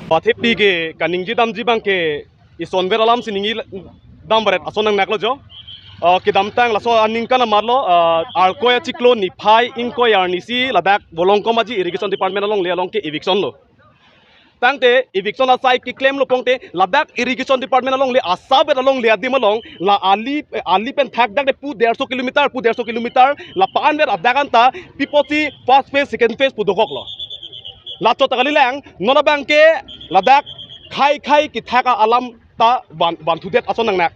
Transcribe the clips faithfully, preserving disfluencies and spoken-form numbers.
Pathepi ke kaningje damji abang ke isonver alam si ningje damvaret ason nangnaklo jo. Ah, kedamtang laso aningkan amarlo, ah, Arkoi achiklo niphai ingkoi arni si ladak Volongkom Aji Irrigation Department alongle along ke eviction lo. Tangte eviction asai keklemlo pongte ladak Irrigation Department alongle asabet alongle adim along la ali, ali pen thakdak de pu derso kilometer, pu derso kilometer la panver adak anta pi apotsi first phase, second phase pu dokoklo. Lachot ta kalilang, non abang ke ladak khei khei kethak alam ta van, vanthudet ason nangnak.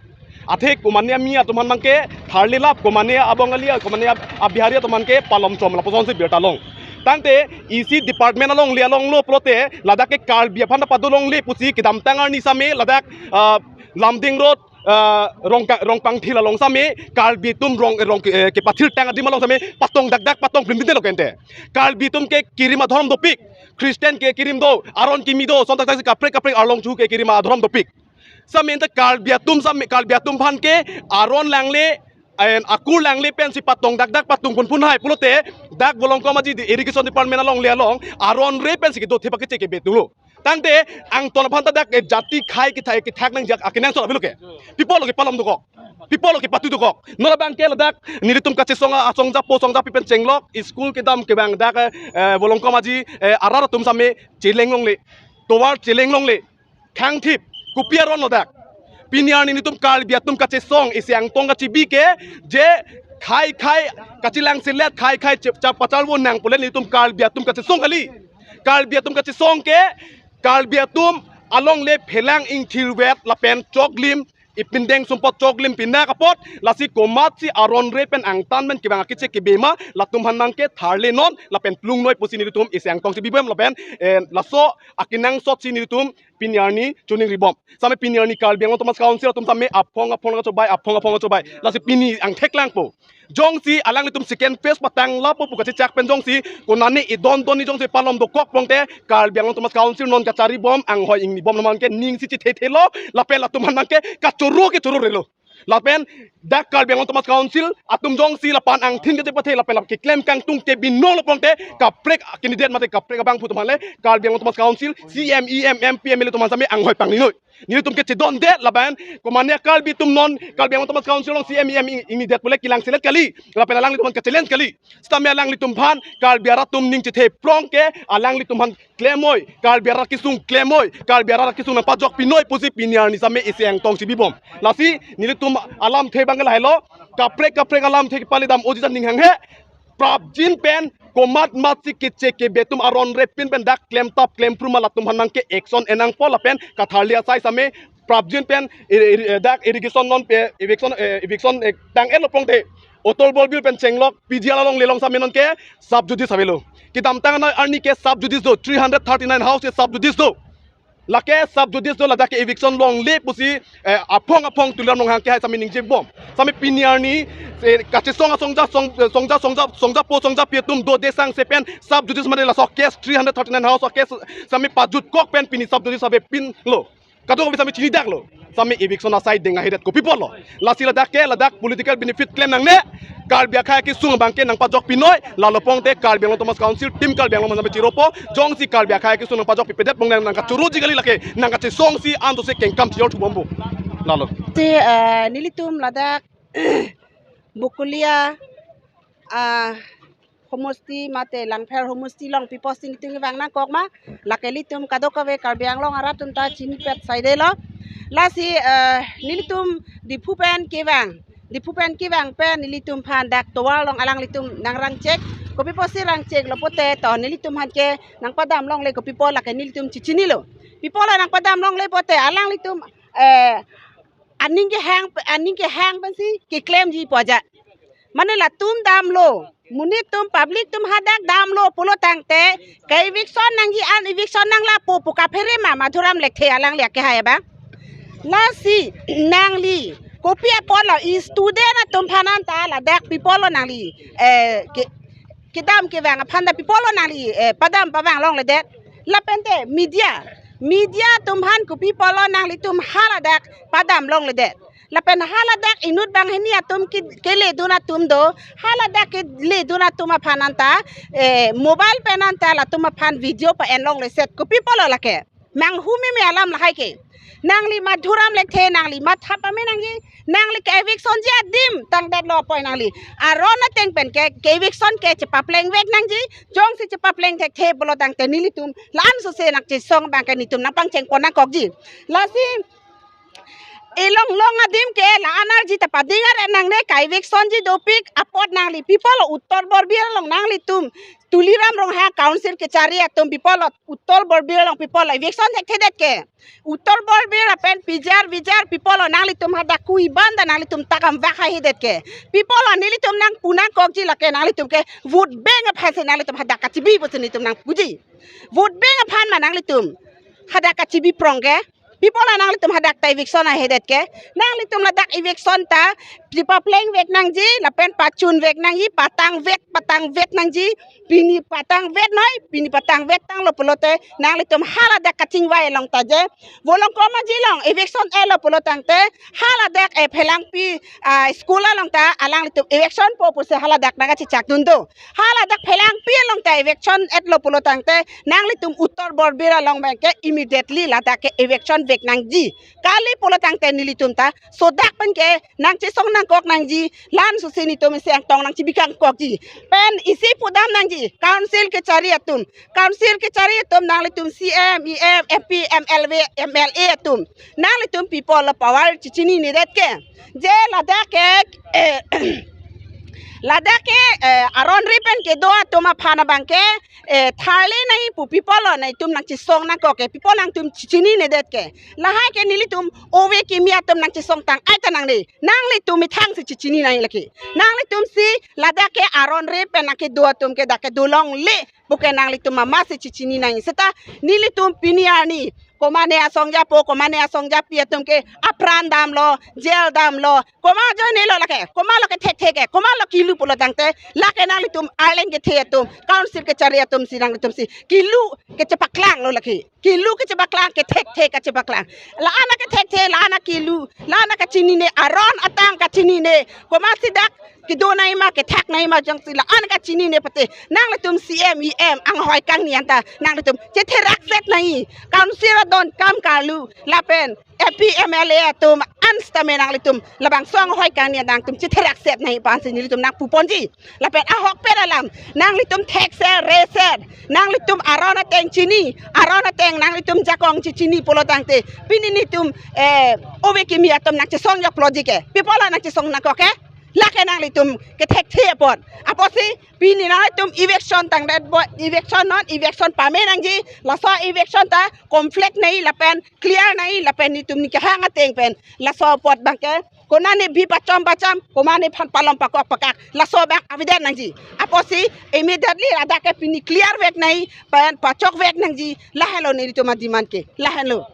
Athe komatne ami atum aphan abang ke tharlelap, komatne a-Bengali, komatne a-Bihari atum aphan ke palom chom lapuson si birta long. Tangte isi department alongle alonglo pulote ladak ke Karbi aphan ta pado longle pusi kedamtang arni same ladak, ah, Lumding Road, ah, Rongka-, Rongpangthil along same Karbi atum rong, rong, eh, kepathirtang adim along same patong dakdak patong plim dinte lo kente. Karbi atum ke kerim adhorom dopik, Christian ke kerim do, aron kimi do, son tak si kaprek kaprek arlong chu ke kerim adhorom dopik. Same anta Karbi atum same, Karbi atum aphan ke aron langle, en akur langle pensi patong dakdak patong phunphun hai pulote dak Volongkom Aji Irrigation Department alongle along aron re pensi kedo thepa keche kebe tulo. Tangte angton aphan ta dak, eh, jati khei kethak, kethak nangji akenangsot avelo ke. Pi apotlo kepalom dokok, pi apotlo kepatu dokok. Non abang ke ladak nelitum kachesong a-, asongjapo songjapi pen chenglok, school kedam kevang dak, eh, Volongkom Aji, eh, arat atum same cheleng longle, tovar cheleng longle. Khangthip, kopi aron lo dak? Pini arni nelitum Karbi atum kachesong isi angtong kachebi ke je khei khei kachelang selet, khei khei chep chap pachalvo nang pule nelitum Karbi atum kachesong kali. Karbi atum kachesong ke Karbi atum alongle phelang ingthirvet lapen choklim, ipindeng sumpot choklim pinak apot, lasi komatsi aron re pen angtan pen kevang akeche kebe ma, latum aphan abang ke tharle non lapen plung noi pusi nelitum isi angtong si bibom lapen, eh, laso akenangsot si nelitum pini arni choningri bom. Same pini arni Karbi Anglong Autonomous Council atum same aphong aphong kachobai, aphong aphong kachobai. Lasi pini angthek langpo. Jongsi alanglitum second phase patang lapo pu kachechak pen jongsi konane idon don ni jongsi palom dokok pongte Karbi Anglong Autonomous Council non kachari bom, anghoi ingni bom atum aphan ke ning si chethethelo lapen latum aphan abang ke kachoro kechoro relo. Lapen dak Karbi Anglong Autonomous Council atum jongsi lapan angthin kachepathe lapen lap keklem kangtung ke binong lo pongte kaprek candidate mate kaprek abangphu atum aphan le Karbi Anglong Autonomous Council C E M, E M, M P, M L A atum aphan same anghoi pangni noi. Nelitum kechedondet lapen komatne Karbi atum non Karbi Anglong Autonomous Council along C E M, E M ing-, ingnidet pule kelang selet kali. Lapen alanglitum aphan ke-challenge kali. Sitame alanglitum aphan Karbi arat atum ning chethe prong ke alanglitum aphan klem noi, Karbi arat kesung klem noi, Karbi arat kesung nangpajok pinoi pusi pini arni same isi angtong si bibom. Lasi nelitum alamthe abang ke lahelo, kaprek kaprek alamthe kepale dam oji jan ning hanghe. Prapjin pen komat matsi keche kebe atum aron repin pen dak klemtap klempru ma latum aphan abang ke action enangpo lapen katharli asai same prapjin pen iri-, iri-, dak irrigation non pe eviction, eh, eviction, eh, tang-etlo pongte Atul Borbil pen chenglok P G R alongle along same non ke sub judice avelo. Kedamtang arni ke sub judice do, three hundred thirty-nine house ke sub judice do. Lake sub judice do ladak ke eviction longle pusi, eh, aphong aphong Tuliram Ronghang ke hai same ningje bom. Same pini arni, eh, kachesong asongja song, eh, songja songja songjapo songjapi atum dode sangse pen sub judice mane laso case three hundred thirty-nine house case same pajutkok pen pini sub judice avepinlo. Kadokave same chinidaklo. Same eviction asai deng ahidet kopi apotlo? Lasi ladak ke ladak political benefit klem nangne. Karbi akhei akesung abang ke nangpajok pinoi. Lalo pongte Karbi Anglong Autonomous Council, Team Karbi Anglong aphan same chiropo. Jongsi Karbi akhei akesung nangpajok pipedet pongte nangkachuruji kali lake. Nangkachesong si anto se kengkam chior thubompo. Lalo. Si, eh, nelitum ladak Bokolia, ah, homosti mate Langpher homosti along pi apotsi nelitum kevang nangkok ma, lake ilitum kadokave Karbi Anglong arat atum ta chinipet saidelo. Lasi, eh, nelitum Diphu pen kevang, Diphu pen kevang pen nelitum aphan dak tovar along alanglitum nangrangchek. Kopi apotsi rangcheklo pulote to nelitum aphan ke nangpadam longle kopi apot lake nelitum chichinilo. Pi apotlo nangpadam longle pulote alanglitum, eh, aning kehang, aning kehang pensi keklemji pu aja. Mane latum damlo, monit atum public atum hadak damlo pulo tangte, ke eviction nangji an eviction nanglapo pu kaphere ma Madhuram Lekthe alangli akehai abang. Lasi nangli kopi apotlo student atum aphan anta ladak pi apotlo nangli, eh, ke, kedam kevang aphan ta pi apotlo nangli, eh, padam pavang longledet. Lapente media, media atum aphan kopi apotlo nanglitum haladak padam longledet. Lapen haladak inut banghini atum ke, keledun atum do, haladak keledun atum aphan anta, eh, mobile pen anta latum aphan video pa-en longleset kopi apotlo lake. Manghu meme alam lahai ke. Nangli Madhuram Lekthe, nangli matha pame nangji, nangli ke-evictionji adim tangdetlo apot nangli. Aron ateng pen ke, ke-eviction ke chepaplengvek nangji, jongsi chepapleng thekthe pulo tangte nelitum la-an sose nangchesong abang ke netum nangpangchengpon nangkokji. Lasi ilong long adim ke la-an arji ta pading are nangne, ke-evictionji dopik apot nangli pi apotlo, Uttar Borbil along nanglitum Tuliram Ronghang council kechari atum pi apotlo, Uttar Borbil along pi apotlo eviction thekthedet ke. Uttar Borbil lapen P G R V G R pi apotlo, nanglitum hadak kui banda nanglitum takam vak haihedet ke. Pi apotlo nelitum nangpu nangkokji lake, nanglitum ke vote bank aphansi nanglitum hadak kachibi pusi netum nangpuji. Vote bank aphan ma nanglitum hadak kachibi prong ke. Pi apotlo nanglitum hadak ta eviction haihedet ke. Nanglitum ladak eviction ta chepaplengvek nangji, lapen pachunvek nangji, patangvek, patangvek nangji, pini patangvek noi, pini patangvek tanglo pulote, nanglitum haladak kachingvai along ta je, volong komaji along eviction etlo pulo tangte, haladak, eh, Phelangpi, ah, school along ta alanglitum eviction po pusi haladak nangkachechakdun do. Haladak Phelangpi along ta eviction etlo pulo tangte, nanglitum Uttar Borbil along abang ke immediately ladak ke eviction vek nangji. Kali pulo tangte nelitum ta sodak pen ke nangchesong nangkok nangji, la-an sose netum isi angtong nangchibi kangkokji. Pen isi pudam nangji, council kechari atum. Council kechari atum nanglitum C M, E M, M P, M L A, M L A atum. Nanglitum pi apotlo power chechininedet ke. Je ladak ke, eh, ladak ke, eh, aron ri pen kedo atum aphan abang ke, eh, tharle nangji pu pi apotlo nangtum nangchesong nangkok ke, pi apot nangtum chechininedet ke. Lahai ke nelitum ove kimi atum nangchesong tang ai ta nangne. Nanglitum methang si chechini nangji lake. Nanglitum si ladak ke aron ri pen nangkedo atum ke dak kedo longle pu ke nanglitum mama si chechini nangji. Seta nelitum pini arni komatne asong japo, komatne asong japi atum ke apran damlo, jail damlo, komat ajoinelo lake, komatlo kethekthe ke, komatlo kilu pulo tangte, lake nanglitum arleng kethe atum, council kechari atum si nanglitum si kilu kechepaklanglo lake. Kilu kechepaklang, kethekthe kechepaklang. La-an akethekthe, la-an akilu, la-an akachinine, aron atang kachinine, komatsi dak kedo nangji ma, kethak nangji ma, jongsi la-an kachinine pute, nanglitum C M, E M anghoi kangni anta nanglitum chetherakset nangji. Council adon kam karlu lapen M P, M L A atum an sitame nanglitum labangso anghoi kangni nangtum chetherakset nangji pu ansi nelitum nangpuponji. Lapen ahokpet alam, nanglitum thekser reser, nanglitum aron ateng chini, aron ateng nanglitum jakong chechini pulo tangte, pini netum, eh, ove kimi atum nangchesong jokloji ke. Pi apotlo nangchesong nangkok ke. Lake nanglitum kethekthe apot. Apotsi pini nanglitum eviction tangdet bo, eviction non, eviction pame nangji, laso eviction ta conflict nangji lapen clear nangji lapen netum ne kehang ateng pen laso apot abang ke, konane bi pachom pacham, komatne aphan palom pakok pakak, laso abang avedet nangji. Apotsi immediately ladak ke pini clear vek nangji, pen pachok vek nangji, lahenlo nelitum ademand ke, lahenlo.